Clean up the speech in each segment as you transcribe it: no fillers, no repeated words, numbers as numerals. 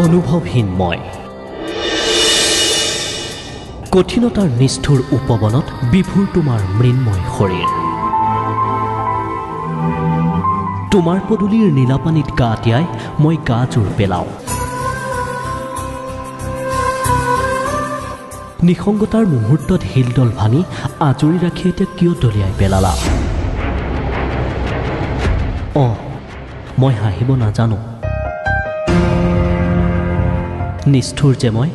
অনুভৱহীন মই কঠিনতাৰ নিষ্ঠুৰ উপবনত বিভোৰ তোমাৰ মৃন্ময় শৰীৰ। তোমাৰ পদূলিৰ নীলাপানীত গা তিয়াই মই গা জোৰ পেলাওঁ। নিসংগতাৰ মুহূৰ্তত শিলদল ভাঙি আজৰি ৰাখি এতিয়া কিয় দলিয়াই পেলালা? অঁ, মই হাঁহিব নাজানো। নিষ্ঠুৰ যে মই,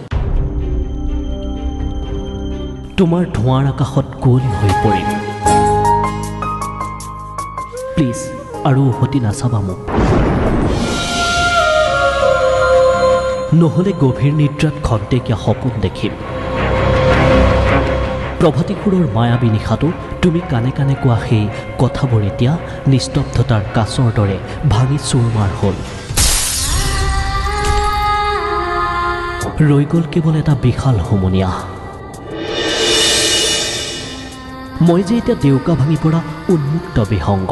তোমাৰ ধোঁৱাৰ আকাশত কুঁৱলী হৈ পৰিম। প্লিজ আৰু উভতি নাচাবা মোক, নহ'লে গভীৰ নিদ্ৰাত খন্তেকীয়া সপোন দেখিম। প্ৰভাতী সুৰৰ মায়াবী নিশাটো তুমি কাণে কাণে কোৱা সেই কথাবোৰ এতিয়া নিস্তব্ধতাৰ কাঁচৰ দৰে ভাঙি চুৰমাৰ হ'ল। ৰৈ গ'ল কেৱল এটা বিশাল হুমুনিয়া। মই যে এতিয়া ডেউকা ভাঙি পৰা উন্মুক্ত বিহংগ,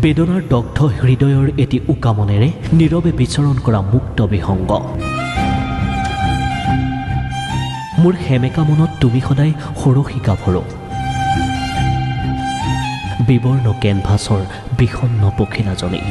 বেদনাৰ দগ্ধ হৃদয়ৰ এটি উকামনেৰে নীৰৱে বিচৰণ কৰা মুক্ত বিহংগ। মোৰ সেমেকা মনত তুমি সদায় সৰসী গাভৰু, বিবৰ্ণ কেনভাছৰ বিষণ্ণ পখিলাজনী।